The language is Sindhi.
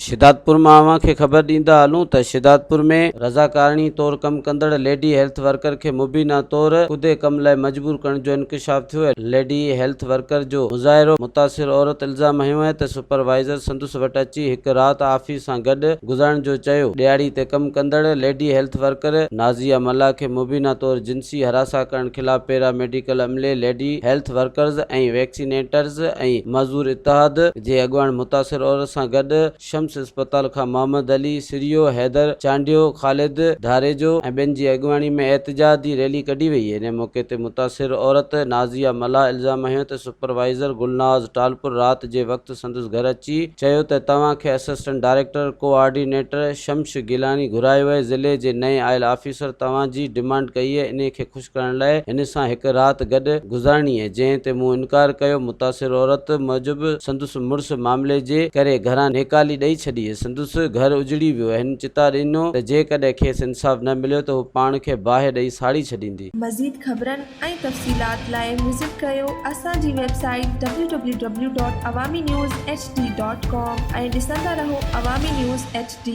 شھدادپور مان اوهان کي خبر ڏيندا هلون ته شھدادپور ۾ رضاڪارڻي طور ڪم ڪندڙ ليڊي هيلٿ ورڪر کي مبينا طور ڪڌي ڪم لاء مجبور ڪرڻ جو انڪشاف ٿيو آهي. ليڊي هيلٿ ورڪر جو مظاهرو متاثر عورت الزام هنيو آهي ته سپروائيزر سندس وٽ اچي هڪ رات آفيس سان گڏ گذارڻ جو چيو. ڏهاڙي تي ڪم ڪندڙ lady health worker Nazia Mallah کي مبينا طور جنسي هراسان ڪرڻ خلاف پيرا ميڊيڪل عملي، ليڊي هيلٿ ورڪرز ۽ ويڪسينيٽرز ۽ معذور اتحاد جي اڳواڻ متاثر عورت سان گڏ شمس اسپتال کان محمد علي سريو، حيدر چانڊيو، خالد ڌاريجو ۽ ٻين جي اڳواڻي ۾ احتجاجي ريلي ڪڍي وئي. ان موقعي تي متاثر عورت نازيه ملاح الزام هنيو ته سپروائيزر گلناز ٽالپر رات جي وقت سندس گهر اچي چيو ته توهان کي اسسٽنٽ ڊائريڪٽر ڪوآرڊينيٽر شمش گيلاني گهرايو آهي، ضلعي جي نئين آيل آفيسر توهان جي ڊمانڊ ڪئي آهي، انهي کي خوش ڪرڻ لاء هن سان هڪ رات گڏ گذارڻي آهي، جنهن تي مون انڪار ڪيو، متاثر عورت موجب سندس مڙس معاملي جي ڪري گهران نيڪالي ڏئي ڇڏي، سندس گهر اجڙي ويو، هن چتاء ڏنو ته جيڪڏهن کيس انصاف نه مليو ته هو پاڻ کي باهه ڏئي ساڙي ڇڏيندي. مزيد خبرن ۽ تفصيلات لاء وزٽ ڪريو اسان جي website W W W dot Awami news H D dot com ۽ ڏسندا رهو عوامي نيوز ايڇ ڊي.